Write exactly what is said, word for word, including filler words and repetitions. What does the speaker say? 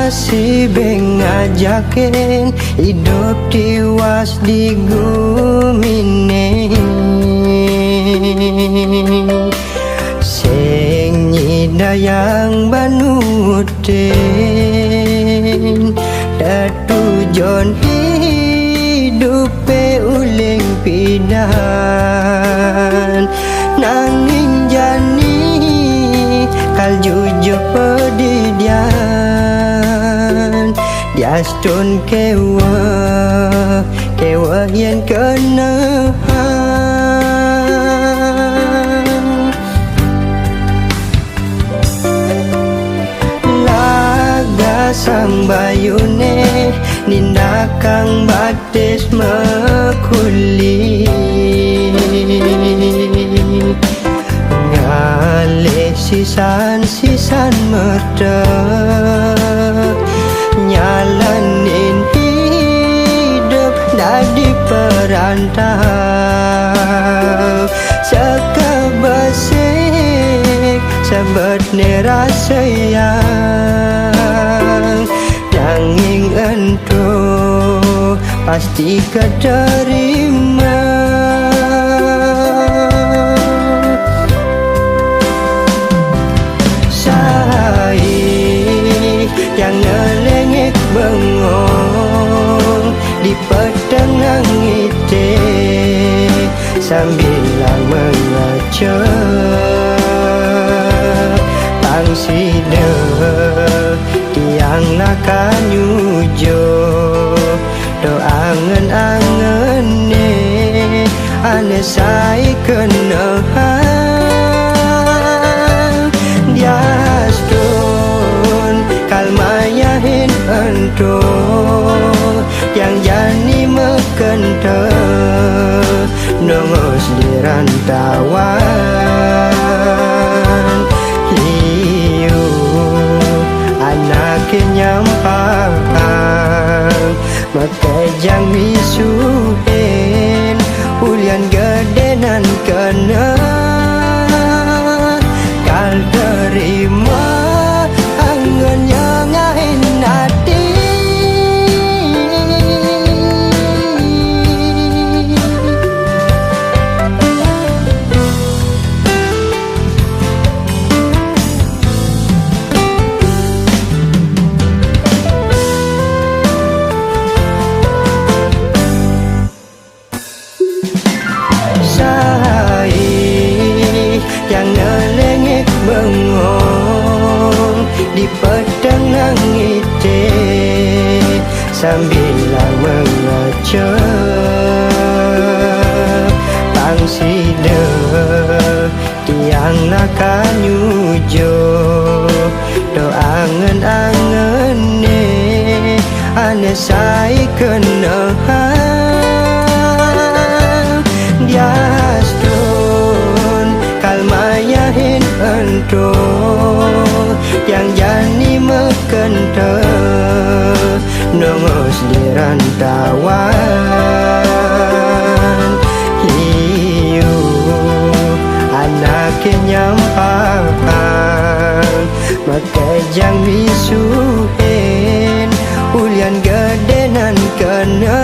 Si beng ajaken idup tiwas di gumine, seng nyidayang banuten. Tetujon idupe uleng pidan, nanging jani kal jujur padidian. Diastun keweh, keweh yen kenehang. Laga sang bayune nindakang batis mekuli, ngalih sisan-sisan merta, nyalanin hidup dadi perantau. Sekebesik sebetne rasayang, nanging ento pasti keterima. Sai yang nelengek bengong di petengah ngite, sambilang mengecek pang sida, tiang lakar nyujuk do angen-angenne ane sai kenehang. Diastun kal mayahin ento, tiang jani mekenta nongos di rantauan. Liu anake nyampang, makejang misuhin, ulian gedenan keneh. Kal terima angen nyengahin ati. Sai yang nelengek bengong di petengah ngite, sambilang mengecek pang sida, tiang lakar nyujuk do angen-angenne ane sai kenehang. Diastun kal mayahin ento, tiang jani mekenta nongos di rantauan. Liu anake nyampang, makejang misuhin, ulian gedenan keneh.